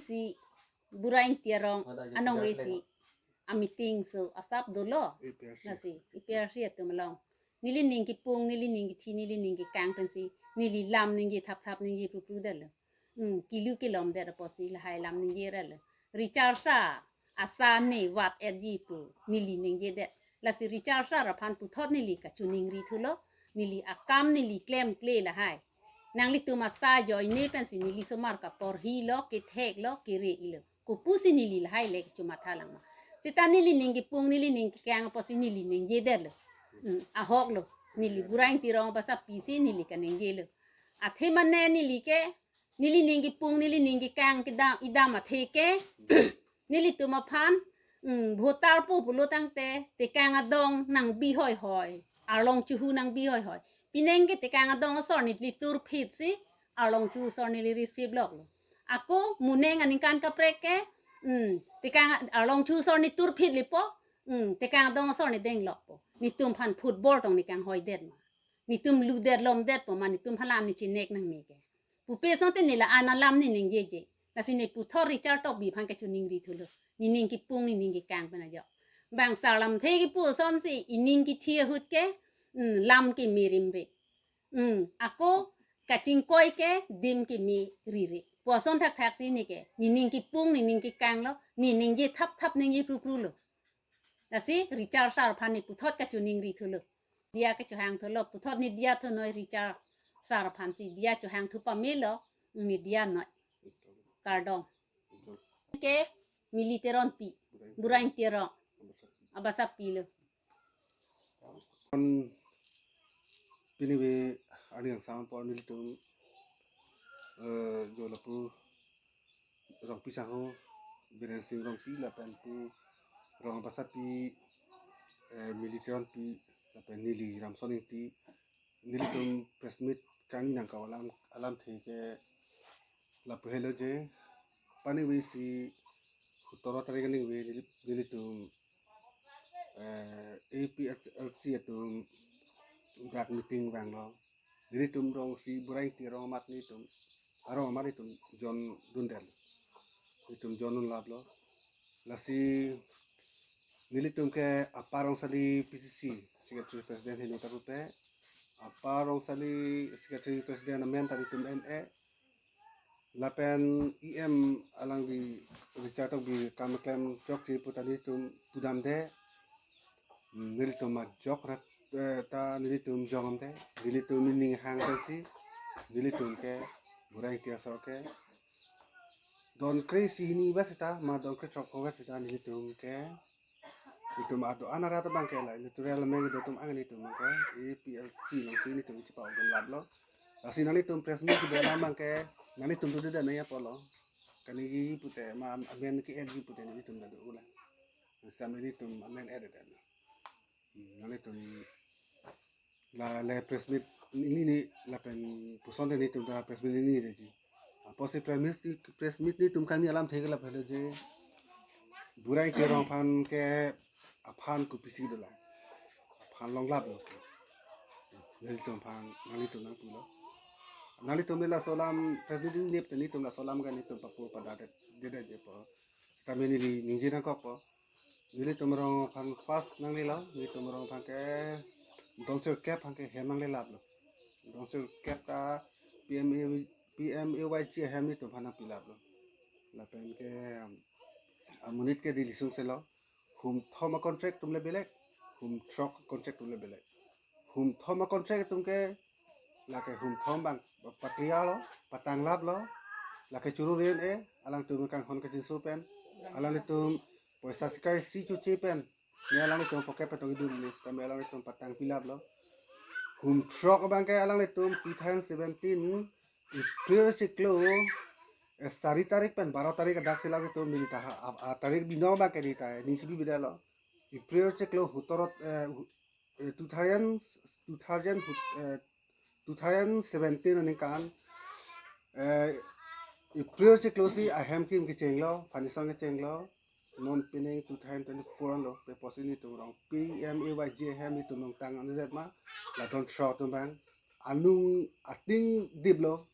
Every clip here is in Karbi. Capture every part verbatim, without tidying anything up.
Si Bura Ingti arong anong we si a meeting so asap dolo. A P R C. Lasi A P R C atum along neli ning kipung, neli ning kithi, neli ning kekang pensi neli lam ningje thapthap ningje pupru detlo. Hmm, kilu kilom det apotsi lahai lam ningje detlo. Richard sir asa ne vat etji pu neli ningje det. Lasi Richard sir aphan puthot neli kachiningri thulo. Neli akam neli klemkle lahai. Nanglitum asa ajoine pensi neli somar kaporhilo, ketheklo, kere-ilo. Kopusi neli lahai le kachimatha lang ma. Seta neli ning kipung, neli ning kekang apotsi neli ningje detlo. Hmm, ahoklo. Neli Bura Ingti arong abasapi si neli kaningjelo. Athe mane neli ke, neli ning kipung, neli ning kekang kedam, idam athe ke nelitum aphan, hmm, voter po pulo tangte tekang adong nangbi hoihoi, arlong chuhu nangbi hoihoi. Pining ke tekang adong asor neli turphit si arlong chuhu asor neli receive loklo. Ako muning aningkan kaprek ke, hmm, tekang arlong chuhu asor ne turphit lipo, hmm, tekang adong asor ne denglokpo. Netum aphan football tong ne kanghoi det ma. Netum lu det lom detpo ma, netum hala ne chinek nangne ke. Pupe asonte ne la-an alam ne ningjeje. Lasi ne puthot Richard Tokbi aphan kachiningri thulo. Ne ning kipung, ne ning kekang pen ajok. Bang sar lamthe kipu asonsi ining kithi ahut ke, hmm, lam keme rimre. Hmm, ako kachingkoi ke dim keme rire. Pu ason thakthak si ne ke, ne ning kipung, ne ning kekanglo, ne ningje thapthap ningje pruprulo. Lasi Richard sir aphan ne puthot kachiningri thulo. Diya kachihang thulo, puthot ne diya thunoi Richard sir aphansi diya chihang thu pamelo, ne diya noi. Kardom. Ke Militeron pi, Bura Ingti arong abasapilo. An pini we ani yang sama po nelitum, eh, jo lapu Rongpi sangho, Biren Sing Rongpi lapen pu rong abasapi, eh, Militeron pi lapen neli Ramson Ingti, nelitum press meet kangni nangkau alam, alamthe ke lapu helo je, pani we si hutoro tarik aning we neli-, nelitum, eh, A P H L C atum dak meeting vanglo. Nelitum rong si Bura Ingti arong amat nelitum, arong amat nelitum jon dundel. Nelitum jon dunlaplo. Lasi nelitum ke Apa Rongsali P C C Secretary President heno ta pupe, Apa Rongsali Secretary President amen ta nelitum en-e. Lapen E M alangli Richard Tokbi kam klem chokche pu ta nelitum pudamde. Hmm, nelitum ajok rat, eh, ta nelitum jongde. Nelitum ning hang pensi nelitum ke Bura Ingti asor ke don kre-isi hini vet sita, ma don krethrok vet sita nelitum ke, itum ado anara ta bang ke la, electoral meng do atum ang nelitum ke, A P L C along si nelitum chipa odon laplo. Lasi nanglitum press meet kedo alam bang ke, nanglitum do de nangji apotlo. Kaningje pute, ma amen ke-etji pute nelitum ta do ula. Sami nelitum amen et det. Hmm, nanglitum la le press meet ini ni lapen puson de nelitum ta press meet ini reji. Apotsi press meet, press meet nelitum kangni alamthe ke lapu helo je, Bura Ingti arong aphan ke aphan kopisi dolang. Aphan longlaplo. Nelitum aphan, nanglitum nangpulo. Nanglitum le laso alam press meet ini nep nelitum laso alam ke nelitum papu pada det, det det je po. Sitame neli ningje nangkokpo. Nelitum arong aphan first nanglelo, nelitum arong aphan ke don sirkep aphan ke hem nanglelaplo. Don sirkep ta P M A, P M A Y G ahem nelitum aphan nangpilaplo. Lapen ke, um, amonit ke Delhi sung selo. Hum thom a-contract atum le belek, hum throk a-contract atum le belek. Hum thom a-contract atum ke, lake hum thom bang pa-clear lo, patanglaplo, lake churu ren e, alangtum kanghon kachinso pen, alangtum poisa sikai si chuche pen, ne alangtum pocket pen tong idun list, tame alangtum patangpilaplo. Hum throk bang ke alangtum two thousand seventeen April chiklo, eh, sari tarik pen baro tarik adak si alangtum neli ta ha, a, a tarik binong bang ke neli ta, neli si bibida lo. April chiklo hutoro, eh, hu-, eh, two thousand, two thousand, eh, two thousand seventeen aningkan, eh, April chiklo si ahem kim kechenglo, foundation kechenglo, non pining two thousand twenty-four lo, pe pusi nelitum rong P M A Y G ahem nelitum nangtang anezet ma, la don throk atum bang, anung ating diplo,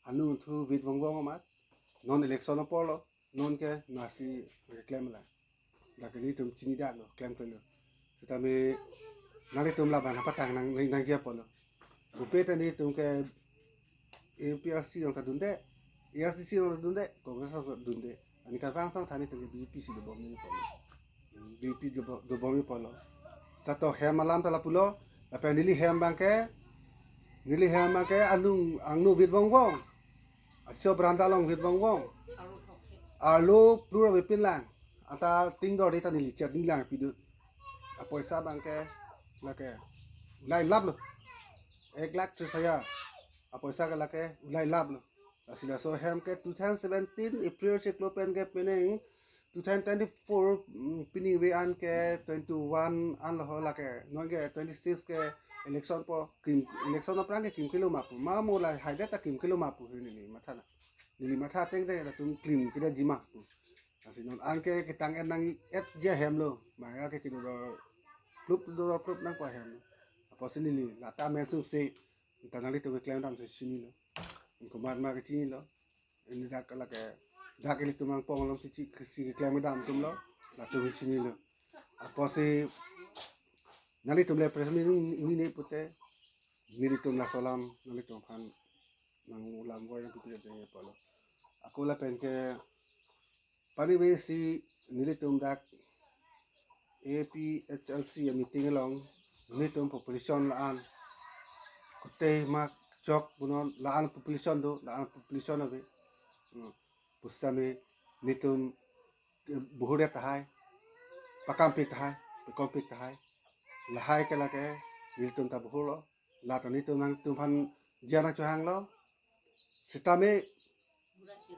anung thu vit vong vong amat, non election apor lo, Non ke nasi keklem la. Dak nelitum chini dak lo, klem klem lo. Setame nanglitum laban apatang nang nang nangji apotlo. Pupe ta nelitum ke A P H L C along ta dunde, A S D C along ta dunde, Congress along ta dunde. Ani kevang song than nelitum ke B J P si dobom nangji apotlo. B J P dobom, dobom nangji apotlo. Ta to hem alam ta lapulo, lapen neli hem abang ke, neli hem abang ke anung angno vit vong vong. Aso beranda along vit vong vong. Arlo plura vepin lang. Anta ting dor ta neli chet ni lang pidu. Apoisa abang ke lake ulai lap lo. Ek lakh tris hajar. Apoisa ke lake ulai lap lo. Lasi laso hem ke two thousand seventeen April chiklo pen ke penang two thousand twenty-four, mm, pini ve an ke twenty-one an lo ho lake. Non ke twenty-six ke election po krim, election aphrang ke krim kilo ma pu. Ma mo la hai ta krim kilo ma pu neli matha na. Neli matha teng teng latum krim kida jima pu. Lasi non an ke ketang en nang et je hem lo. Maya ke kido do plup do plup nangpo hem. Apotsi neli lata men sung se. Ta nanglitum keklem dam si chinilo. Komat ma ke chinilo. Ini dak lake dak ilitum angpong along si chi si keklem dam atum lo. Latum chinilo. Apotsi nanglitum le press meet neli ne pute. Nelitum laso alam nanglitum aphan nang ulam voi yang pipil deng apotlo. Ako lapen ke pani ve si nelitum dak A P H L C meeting along nelitum population la-an kutei mak chok bunon la-an population do, la-an population ave. Hmm. Pusitame nelitum ke buhur tahai, pakampik tahai, pekompik tahai. Lahai ke lake nelitum ta buhur lo. Lata nelitum nangtum aphan jana chohang lo. Setame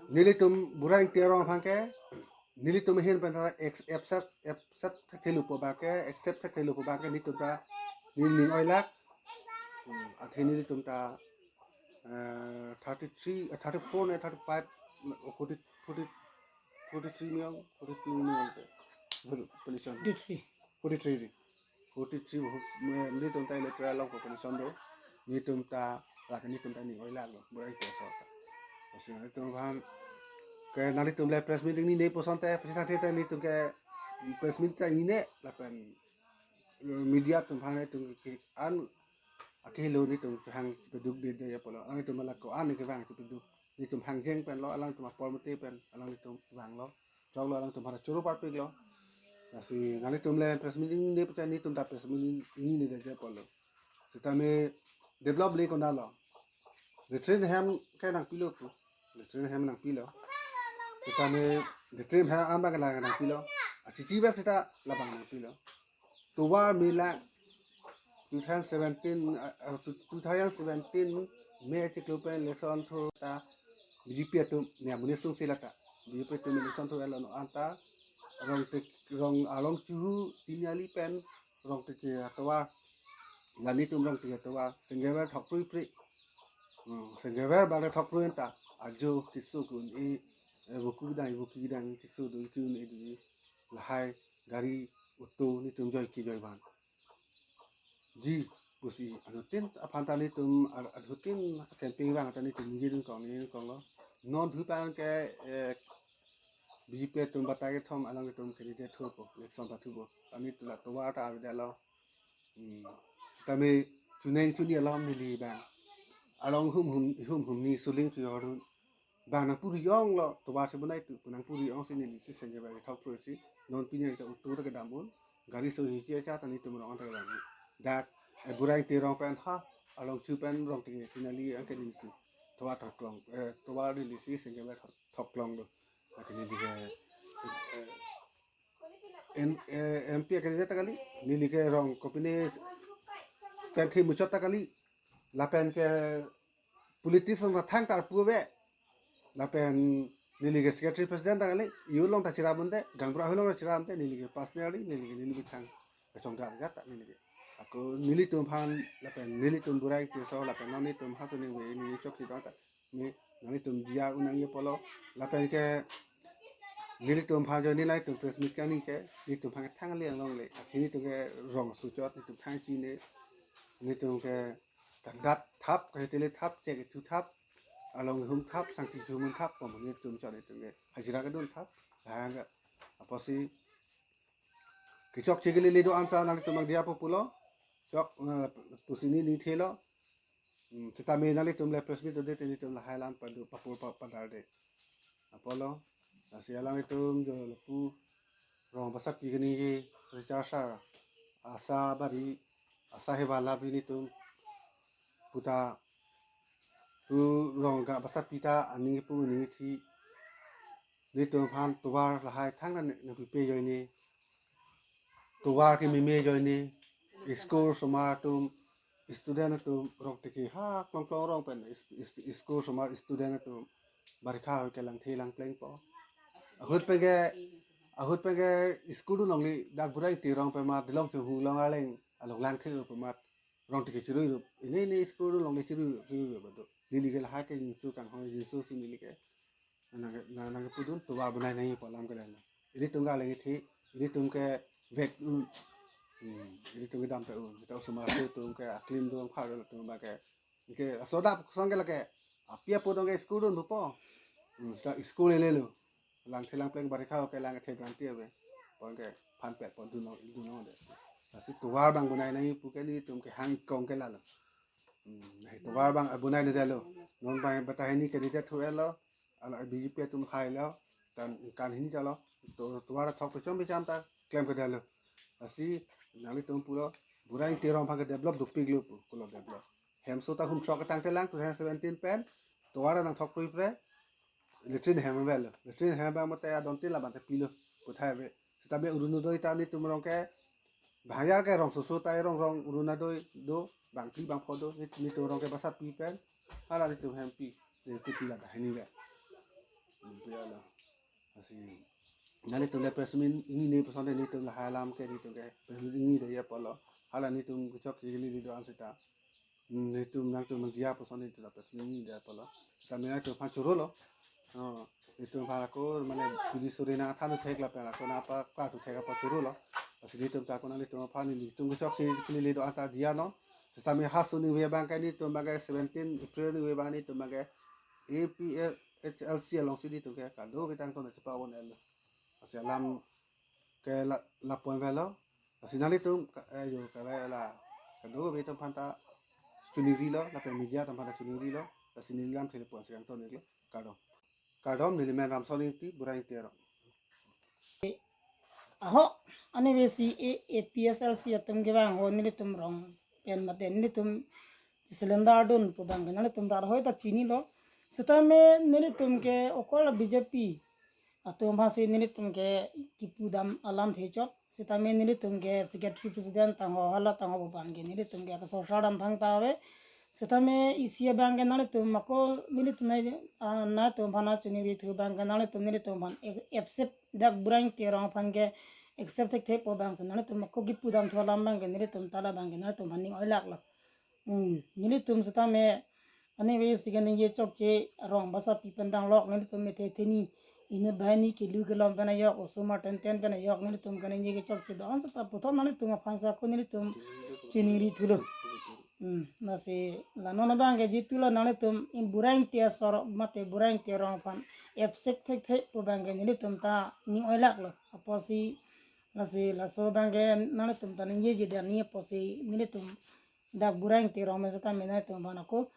nelitum Bura Ingti arong aphan ke nelitum ahin pen ta ex-, accept, accept thek thelu po abang ke, accept thek thelu po abang ke nelitum ta ning ning oilak. Hmm, athe nelitum ta, eh, thirty-three, eh, thirty-four ne thirty-five, forty, forty, forty-three million, forty-two million te. Population. Forty-three. Forty-three di. Forty-three bu-, me-, nelitum ta electoral along population do. Nelitum ta, lake nelitum ta ning oilak lo, Bura Ingti aso ta. Lasi nelitum aphan ke nanglitum le press meet neli ne puson te, pasi thak te nelitum ke press meet ta neli ne, lapen, eh, media atum aphan nelitum ke an akehelo nelitum chohang chepedukde apotlo. Alangtum la ko-an kevang chepeduk. Nelitum hangjeng pen lo, alangtum apor mate pen, alangtum vang lo. Chok lo alangtum aphan choro parpik lo. Lasi nanglitum le press meet ne pute nelitum ta press meet neli ne dede apotlo. Setame develop le konatlo. Latrine hem ke nangpilo pu. Latrine hem nangpilo. Setame latrine hem abang ke la nangpilo. Achichi ba seta labang nangpilo. Tovar me lang two thousand seventeen, uh, uh, two, two thousand seventeen May chiklo pen election thur ta B J P atum ne amonit sungsi lata. B J P atum election thur elo no anta rong te, rong along chuhu Tiniali pen rong teke atovar, la nelitum rong teke atovar, senggever thokprui pri. Hmm, senggever bale thokprui anta ajo kisu kun e, e buku dang, buku dang kisu do kun e do lahai gari auto nelitum joi ke joi van. Ji pusi anuttin aphan ta nelitum ar-, anuttin campaign vang ta nelitum ningje dun kong ningje dun kong lo. Non thu pen ke, eh, B J P atum batai kethom alangtum candidate thupo, election pathupo. Ani tula tovar ta avedetlo. Hmm. Setame chuning chuni along neli bang. Along hum hum hum hum ni suling chuyor dun. Bang nangpuri ong lo, tovar si bonai tu, nangpuri ong si neli si senggever thokprui si, non pini ta auto ta kedam un, gari so hi chia cha ta nelitum rong ta kedam un. Dak, eh, Bura Ingti arong pen ha, along chu pen rong teke Tiniali angke neli si. Tovar thoklong, eh, tovar neli si senggever thok-, thoklong do. Lake neli ke, eh, en, eh, M P candidate ta kali, neli ke rong kopine pen the muchot ta kali, lapen ke politics along thang tarpu ave. Lapen neli ke secretary president ta kali, yu along ta chiram un te, gaonbura along ta chiram un te, neli ke personally, neli ke neli bithang kachongdar jat ta neli ke. Ako nelitum aphan, lapen nelitum Bura Ingti aso, lapen non nelitum ha suning ve neli chok si ta, ni, non nelitum diya un nangji apotlo, lapen ke nelitum aphan jo nelitum press meet kani ke, nelitum aphan thang le along le, athe nelitum ke rong suchot, nelitum thang chine, nelitum ke kangdat thap, kahetele thap, chek thu thap. along hum thap, sangti hum thap, pom nelitum chot nelitum ke hajira kedun thap, lahai ke apotsi kechokche kelele do-an ta nanglitum abang diya po pulo, chok, eh, pusi neli thelo, hmm, sitame nanglitum le press meet do-det, nelitum lahai alam padu papur pa-, padardet. Apotlo, lasi alanglitum jo lapu rong basapi keni ke Richard sir, Asha Bari, Asha Hewa lapu nelitum puta pu rong ga basapi ta aning pu aning thi nelitum aphan tovar lahai thang na nangpipe ajoine, tovar kememe ajoine, school osomar atum, student atum, rong tiki ha klong klong rong pen is-, is-, school osomar student atum barikha ahoi ke langthe langpleng po. Ahut pen ke, ahut pen ke school along le dak Bura Ingti arong pen ma dilong chehung long arleng along langthe pen ma rong tiki chirui rup. Ini ini school along le chirui rup, chirui rup do. Neli ke lahai ke jinsu kanghon jinsu si neli ke nang, nang, nangpudun tovar bonai nangji pu alam ke lalo. Ilitum ke aling ithi, ilitum ke vek un. Hmm, ilitum ke dam ta un. Kita osomar atum ke aklim dun khar dun atum abang ke. Ke soda song ke lake api apo dong ke school dunpo. Hmm, seta school lele lo. Langthe langpleng barikha ke lang the branti ave. Pon ke phan pet pon dunlo dunlo de. Lasi tovar abang bonai nangji pu ke nelitum kehang kong ke lalo. Hmm, tovar abang bonai nangji lo. Non abang bata hini candidate thu elo. Ala B J P atum hailo, tan kan hini jalo, to, tovar athok pechom pecham ta klem kedalo. Lasi nanglitum pulo, Bura Ingti arong aphan ke develop dopiklo pu, pulo develop. Hem so ta hum throk tangte lang two thousand seventeen pen, tovar nangthok prui pre, latrine hem avelo. Latrine hem abang mate adon tin labang te pilo, puthai ave. Sitame Orunodoi ta nelitum arong ke, bang hajar ke rong soso ta rong rong Orunodoi do, bang phli bang pho do, neli, nelitum arong ke basapi pen, hala nelitum hem pi, nelitum pi la dah ini ga. Pi la. Lasi nanglitum le press meet ingnine puson nelitum lahai alam ke nelitum ke press meet ingnine ya pulo. Hala nelitum kechokche kelele do-an seta. Hmm, nelitum nangtum nangdiya puson nelitum la press meet ingnine ya pulo. Seta mena nelitum aphan choro lo. Oh, nelitum aphan ako mane pili suri nangthan thek lapen ako nangpaklar thek apot choro lo. Lasi nelitum ta ako nanglitum aphan nelitum kechokche kelele do-an ta diya non. Sitame ha suning ve abang ke nelitum abang ke seventeen April ni ve abang nelitum abang ke A P H L C alongsi nelitum ke kadokave tangton chepa-on-etlo. Lasi alam ke la, lapu-an avelo. Lasi nanglitum ka, eh, jo kala la kadokave atum aphan ta chiningrilo, lapen media atum aphan ta chiningrilo. Lasi neli lam thele puan si kangton-iklo. Kardom. Kardom, neli men Ramson Ingti, Bura Ingti arong. Aho, anivesi A P H L C atum kevang ho nelitum rong pen mate nelitum cylinder dun pu abang ke nanglitum rat hoi ta chinilo. Sitame nelitum ke okol B J P atum aphansi nelitum ke kipudam alamthe chot. Sitame nelitum ke secretary president tangho hala tangho pu abang ke nelitum ke akesor sardam thangta ave. Sitame isi abang ke nanglitum ako nelitum na, ah, nangtum aphan chiningrithu abang ke nanglitum nelitum aphan ek-, accept dak Bura Ingti arong aphan ke accept thekthe pu abang si nanglitum ako kipudam thu alam abang ke nelitum ta la abang ke nanglitum aphan ning oilaklo. Hmm, nelitum sitame anivesi ke ningje chokche rong basapi pen danglok nelitum methe theni inut banghini kelu kelom pen ajok osomar tenten pen ajok nelitum kaningje kechokche do-an seta puthot nanglitum aphan si ako nelitum chiningrithulo. Hmm, lasi la non abang ke jitu la nanglitum in Bura Ingti asor mate Bura Ingti arong aphan accept thekthe pu abang ke nelitum ta ning oilaklo. Apotsi lasi laso abang ke nanglitum ta ningjeje dani apotsi nelitum dak Bura Ingti arong me seta me nanglitum aphan ako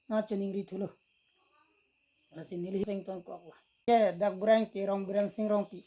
nangchiningrithulo. Lasi neli sengton koklo. Ke dak Bura Ingti arong Biren Sing Rongpi.